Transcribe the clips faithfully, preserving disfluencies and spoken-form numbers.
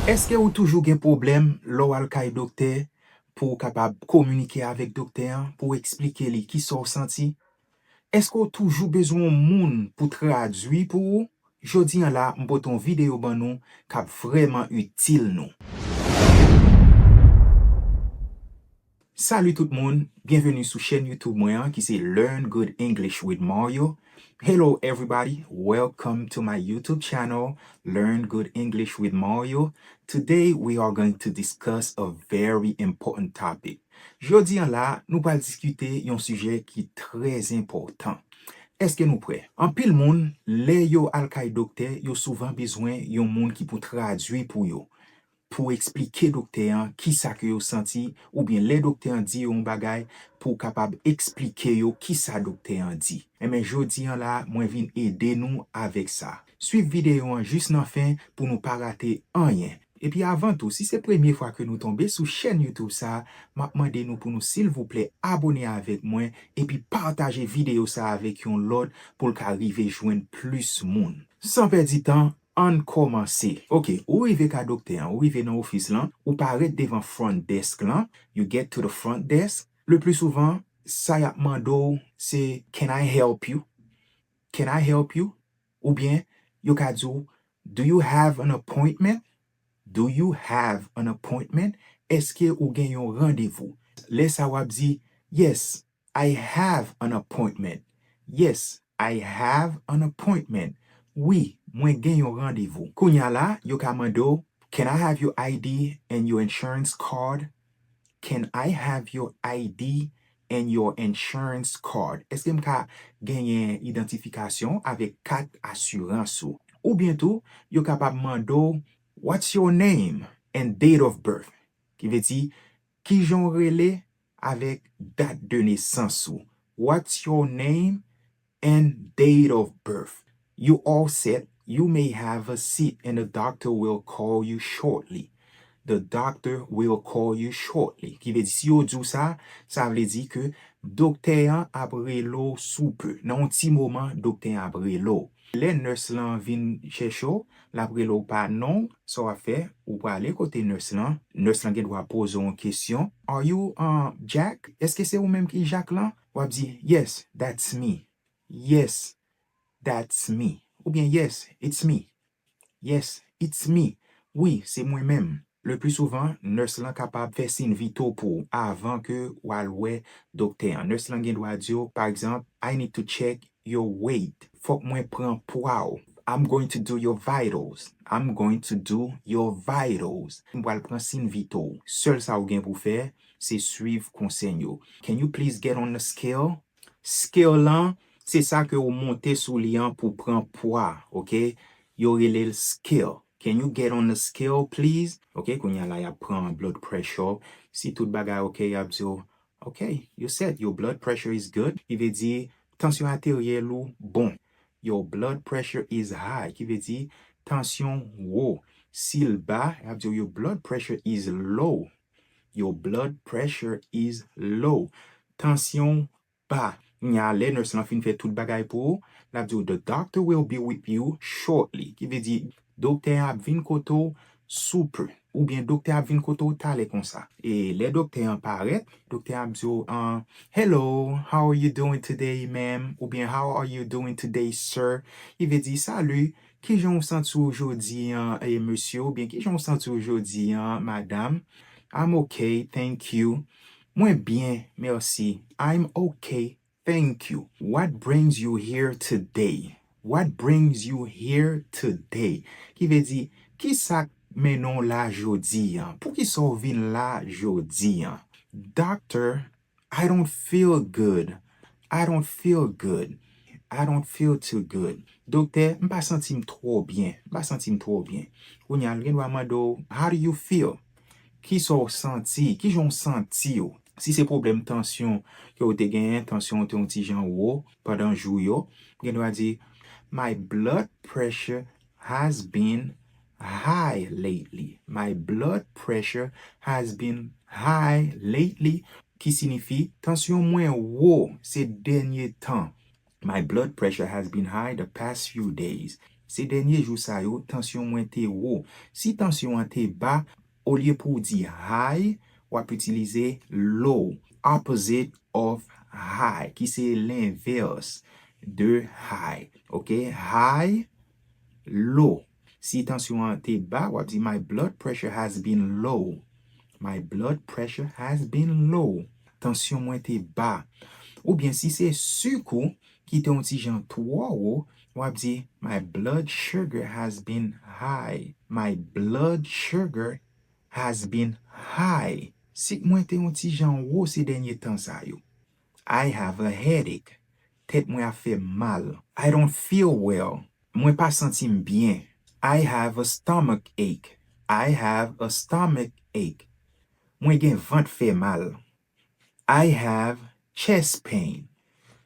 Èske ou toujou gen pwoblèm lè w al kay doktè pou w kapab kominike avèk doktè an, pou w eksplike li kisa w santi? Èske w toujou bezwen yon moun pou tradui pou ou? Jodi a la, m pote yon videyo ban nou k ap vrèman itil nou. Salut tout moun, byenveni sou chèn YouTube mwen an ki se Learn Good English with Mario. Hello everybody, welcome to my YouTube channel, Learn Good English with Mario. Today we are going to discuss a very important topic. Jodi a la, nou pral diskite yon sijè ki trè enpòtan. Èske nou prè? Anpil moun, lè yo al kay doktè, yo souvan bezwen yon moun ki pou tradui pou yo, pou eksplike doktè an kisa ke yo santi, oubyen lè doktè an di yo yon bagay, pou w kapab eksplike yo kisa doktè an di. Enben, jodi a la, mwen vin ede nou avèk sa. Swiv videyo an jis nan fen pou nou pa rate anyen. Epi avan tou, si se premye fwa ke nou tonbe sou chèn YouTube sa, m ap mande nou pou nou silvouplè abòne avèk mwen epi pataje videyo sa avèk yon lòt pou l ka rive jwenn plis moun. San pèdi tan, ann kòmanse. Oke, ou rive ka doktè an, ou rive nan ofis lan, ou parèt devan front desk lan, you get to the front desk. Le pli souvan, sa y ap mande w, se, "Can I help you? Can I help you?" Oubyen, yo ka di w, "Do you have an appointment? Do you have an appointment?" Èske ou gen yon randevou? Lè sa w ap di, "Yes, I have an appointment." Yes, I have an appointment. Wi, mwen gen yon randevou. Kounye a la, yo ka mande w, "Can I have your I D and your insurance card?" Can I have your I D and your insurance card? Èske m ka genyen idantifikasyon avèk kat asirans ou? Oubyen tou, yo kapab mande w, "What's your name and date of birth?" Ki vle di, "Kijan w rele avèk dat de nesans ou?" What's your name and date of birth. You all set. You may have a seat and the doctor will call you shortly. The doctor will call you shortly. Ki vle di, si yo di w sa, sa vle di ke doktè an ap rele w sou pe. Nan yon ti moman, doktè an ap rele w. Lè nurse lan vin chèche w, l ap rele w pa non, sa w ap fè? Ou prale kote nurse lan. Nurse lan gen dwa poze w yon kesyon. "Are you, uh, Jack? Èske se ou menm ki Jak lan?" W ap di, "Yes, that's me." "Yes, that's me." Oubyen, "Yes, it's me." "Yes, it's me." Wi, se mwen menm. Le pli souvan, nurse lan kapab fè siy vito pou w avan ke w al wè doktè an. Nurse lan gen dwa di w, pa egzanp, "I need to check your weight." Fòk mwen pran pwa w. "I'm going to do your vitals." "I'm going to do your vitals." M pral pran siy vito w. Sèl sa w gen pou fè, se swiv konsèy yo. "Can you please get on the scale?" Scale lan, se sa ke w monte sou li an pou pran pwa, oke? Yo rele l scale. "Can you get on the scale, please?" Oke, kounye a la, y ap pran blood pressure. Si tout bagay oke, y ap di w, "Oke, you said your blood pressure is good." Ki vle di, tansyon ateryèl ou bon. "Your blood pressure is high." Ki vle di, tansyon wo. Si l ba, y ap di w, "Your blood pressure is low." "Your blood pressure is low." Tansyon ba. Kounye a, lè nurse lan fin fè tout bagay pou ou, l ap di w, "The doctor will be with you shortly." Ki vle di, doktè an ap vin kote w sou pe. Oubyen doktè an ap vin kote w talè konsa. E lè doktè an parèt, doktè an ap di w, uh, "Hello, how are you doing today, ma'am?" Oubyen, "How are you doing today, sir?" Ki vle di, "Salut, kijan w santi w jodi an, e mesye?" Oubyen, "Kijan w santi w jodi an, madam?" "I'm okay, thank you." Mwen byen, mèsi. "I'm okay, thank you." "What brings you here today?" "What brings you here today?" Ki vle di, "Kisa k mennen w la jodi an? Poukisa w vin la jodi an?" "Doctor, I don't feel good. I don't feel good. I don't feel too good." "Doktè, m pa santi m twò byen. M pa santi m twò byen." Kounye a, l gen dwa mande w, "How do you feel?" Kisa w santi? Kijan w santi w? Si se pwoblèm tansyon ke w te genyen, tansyon w te yon ti jan wo pandan jou yo, gen dwa di, "My blood pressure has been high lately. My blood pressure has been high lately." Ki siyifi, tansyon mwen wo se dènye tan. "My blood pressure has been high the past few days." Se dènye jou sa yo, tansyon mwen te wo. Si tansyon an te ba, olye pou w di high, w ap itilize low, opposite of high, ki se lenvès de high. Ok? High, low. Si tansyon an te ba, w ap di, "My blood pressure has been low." My blood pressure has been low. Tansyon mwen te ba. Oubyen si se sik ou ki te yon ti jan twò wo, w ap di, "My blood sugar has been high." My blood sugar has been high. Sik mwen te yon ti jan wo se dènye tan sa yo. "I have a headache." Tèt mwen ap fè m mal. "I don't feel well." Mwen pa santi m byen. "I have a stomach ache." I have a stomach ache. Mwen gen vant fè mal. "I have chest pain."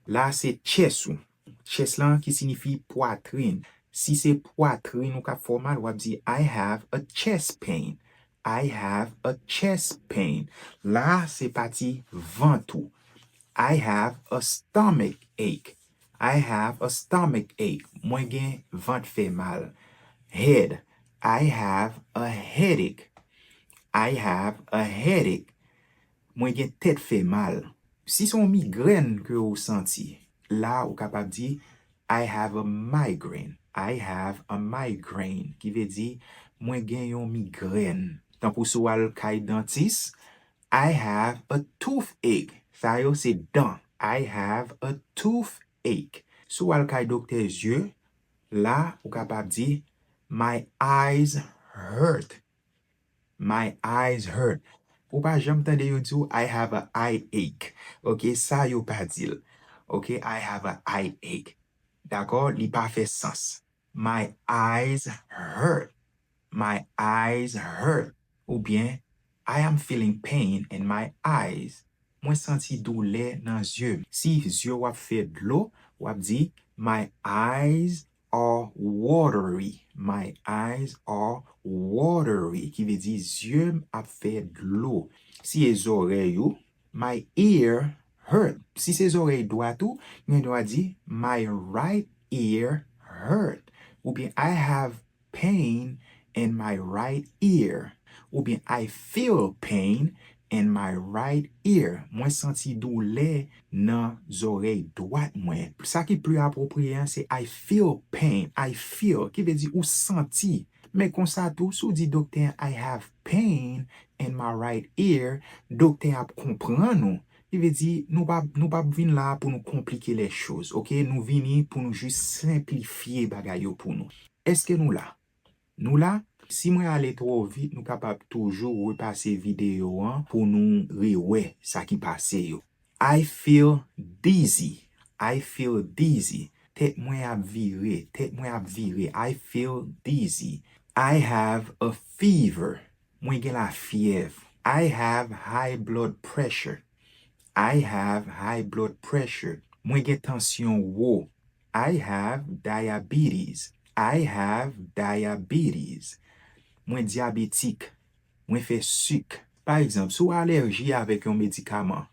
La se chest ou. Chest lan ki siyifi pwatrin. Si se pwatrin ou k ap fè w mal, w ap di, "I have a chest pain." "I have a chest pain." La se pati vant ou. "I have a stomach ache." "I have a stomach ache." Mwen gen vant fè mal. Head. "I have a headache." "I have a headache." Mwen gen tèt fè mal. Si se yon migrèn ke ou santi, la ou kapab di, "I have a migraine." "I have a migraine." Ki vle di, mwen gen yon migrèn. Tankou si w al kay dantis, "I have a toothache." Sa yo se dan. "I have a toothache." Si w al kay doktè zye, la ou kapab di, "My eyes hurt." "My eyes hurt." Ou pa janm tande yo di w, "I have a eye ache." Ok, sa yo pa di l. Ok, "I have a eye ache." Dakò? Li pa fè sans. "My eyes hurt." "My eyes hurt." Oubyen, "I am feeling pain in my eyes." Mwen santi doulè nan zye m. Si zye w ap fè dlo, w ap di, "My eyes are watery." "My eyes are watery." Ki vle di, zye m ap fè dlo. Si e zòrèy ou, "My ear hurt." Si se zòrèy dwat ou, gen dwa di, "My right ear hurt." Oubyen, "I have pain in my right ear." Oubyen, "I feel pain in my right ear." Mwen santi doulè nan zòrèy dwat mwen. Sa ki pli apwopriye an, se "I feel pain." "I feel," ki vle di ou santi. Men konsa tou, si w di doktè an, "I have pain in my right ear," doktè an ap konprann ou. Li vle di, nou pa, nou pa vin la pou nou konplike lè choz, ok? Nou vini pou nou jis senplifye bagay yo pou nou. Èske nou la? Nou la? Si mwen ale twò vit, nou kapab toujou repase videyo an pou nou rewè sa ki pase yo. "I feel dizzy." "I feel dizzy." Tèt mwen ap vire, tèt mwen ap vire. "I feel dizzy." "I have a fever." Mwen gen lafyèv. "I have high blood pressure." "I have high blood pressure." Mwen gen tansyon wo. "I have diabetes." "I have diabetes." Mwen dyabetik. Mwen fè sik. Pa egzanp, si w alèji avèk yon medikaman,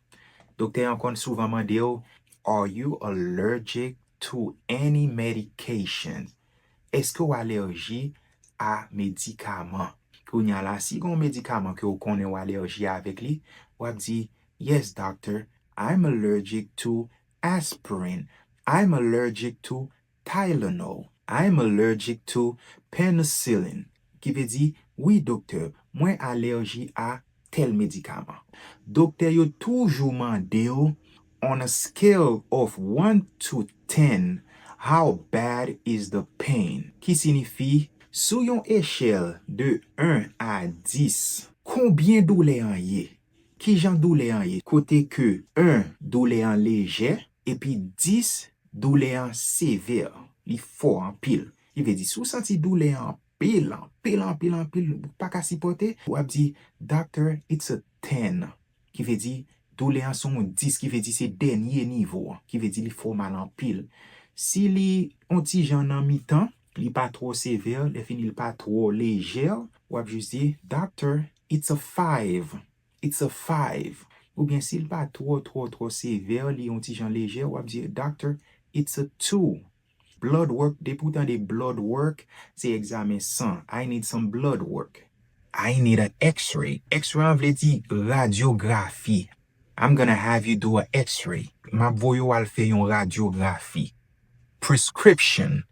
doktè an konn souvan mande w, "Are you allergic to any medication?" Èske w alèji a medikaman? Kounye a la, si gen yon medikaman ke w konnen w alèji avèk li, w ap di, "Yes, doctor, I'm allergic to aspirin. I'm allergic to Tylenol. I'm allergic to penicillin." Ki vle di, "Wi, doktè, mwen alèji a tèl medikaman." Doktè yo toujou mande w, "On a scale of one to ten, how bad is the pain?" Ki siyifi, sou yon echèl de en a dis, konbyen doulè an ye? Kijan doulè an ye? Kote ke en, doulè an lejè, epi dis, doulè an sevè, li fò anpil. Li vle di, si w santi doulè an anpil, anpil, anpil, anpil, ou pa ka sipòte, w ap di, "Doctor, it's a ten." Ki vle di, doulè an se yon dis, ki vle di se dènye nivo an, ki vle di li fè w mal anpil. Si li yon ti jan nan mitan, li pa twò sevè, lè fini li pa twò lejè, w ap jis di, "Doctor, it's a five." "It's a five." Oubyen si l pa twò, twò, twò sevè, li yon ti jan lejè, w ap di, "Doctor, it's a two." Blood work, depi w tande blood work, se egzamen san. I need some blood work. I need an x-ray. X-ray an vle di radyografi. I'm gonna have you do a x-ray. M ap voye w al fè yon radyografi. Prescription.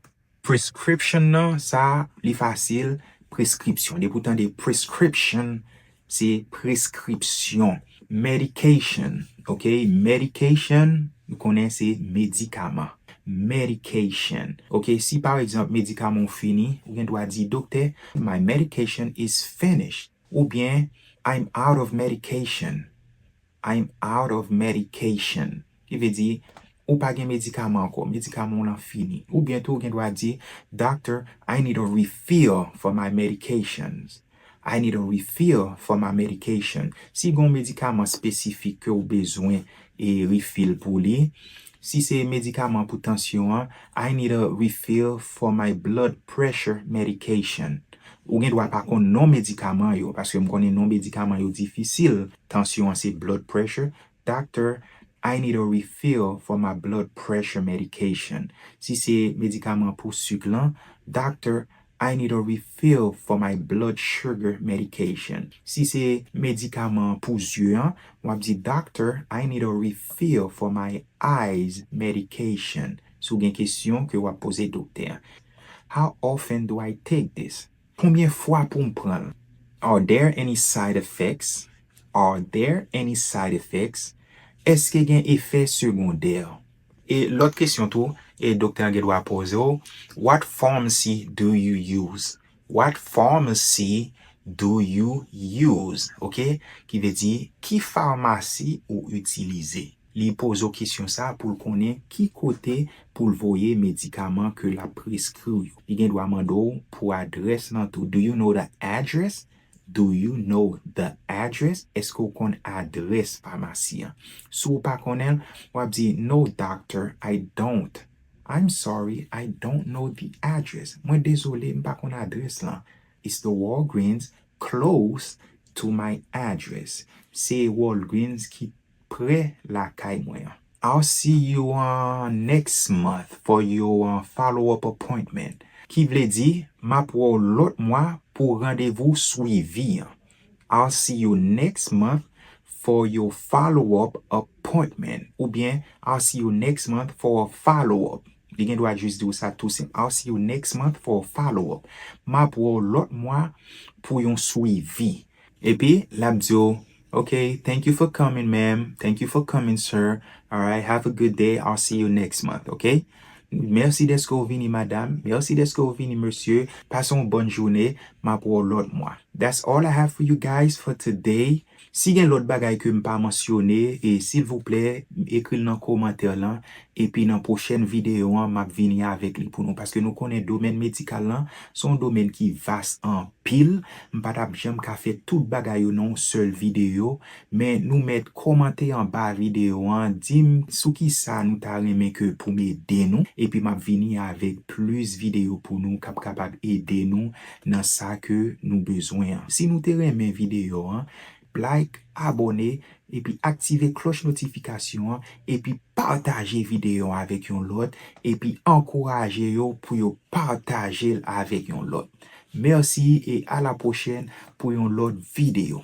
Prescription nan, sa, li fasil. Preskripsyon. Depi w tande prescription, se preskripsyon. Medication, ok? Medication, nou konnen se medikaman. Medication. Ok, si pa egzanp medikaman w fini, ou gen dwa di, "Doktè, my medication is finished." Oubyen, "I'm out of medication." "I'm out of medication." Ki vle di, ou pa gen medikaman ankò, medikaman w lan fini. Oubyen tou, ou gen dwa di, "Doctor, I need a refill for my medications." "I need a refill for my medication." Si gen yon medikaman espesifik ke w bezwen e refill pou li, si se medikaman pou tansyon an, "I need a refill for my blood pressure medication." Ou gen dwa pa konn non medikaman yo, paske m konnen non medikaman yo difisil. Tansyon an se blood pressure. "Doctor, I need a refill for my blood pressure medication." Si se medikaman pou sik lan, "Doctor, I need a refill for my blood sugar medication." Si se medikaman pou zye an, w ap di, "Doctor, I need a refill for my eyes medication." Si w gen kesyon ke w ap poze doktè an. "How often do I take this?" Konbyen fwa pou m pran l? Are there any side effects? Are there any side effects? Èske gen efè segondè? E lòt kesyon tou, e doktè an gen dwa poze w, "What pharmacy do you use?" "What pharmacy do you use?" Ok? Ki vle di, "Ki famasi ou itilize?" Li poze w kesyon sa pou l konnen ki kote pou l voye medikaman ke l ap preskri w yo. Li gen dwa mande w pou adrès lan tou. "Do you know the address?" "Do you know the address?" Èske w konn adrès famasi an? Si w pa konnen l, w ap di, "No, doctor, I don't." "I'm sorry, I don't know the address." Mwen dezole, m pa konn adrès lan. "It's the Walgreens close to my address." Se Walgreens ki pre lakay mwen an. "I'll see you, uh, next month for your, uh, follow-up appointment." Ki vle di, "M ap wè w lòt mwa pou randevou swivi an." "I'll see you next month for your follow-up appointment." Oubyen, "I'll see you next month for a follow-up." Li gen dwa jis di w sa tou senp. "I'll see you next month for a follow-up." "M ap wè w lòt mwa pou yon swivi." Epi, l ap di w, "Ok, thank you for coming, ma'am. Thank you for coming, sir. Alright, have a good day. I'll see you next month, ok?" Mèsi dèske w vini, madam. Mèsi dèske w vini, mesye. Pase yon bòn jounen. M ap wè w lòt mwa. That's all I have for you guys for today. Si gen lòt bagay ke m pa mansyone, e silvouplè, ekri l nan kòmantè lan, epi nan pwochèn videyo an, m ap vini avèk li pou nou, paske nou konnen domèn medikal lan, se yon domèn ki vas anpil. M pa t ap janm ka fè tout bagay yo nan yon sèl videyo, men nou mèt kòmante anba videyo an, di m sou ki sa nou ta renmen ke pou m ede nou, epi m ap vini avèk plis videyo pou nou k ap kapab ede nou nan sa ke nou bezwen an. Si nou te renmen videyo an, like, abòne, epi aktive klòch notifikasyon an, epi pataje videyo an avèk yon lòt, epi ankouraje yo pou yo pataje l avèk yon lòt. Mèsi e a la pwochèn pou yon lòt videyo.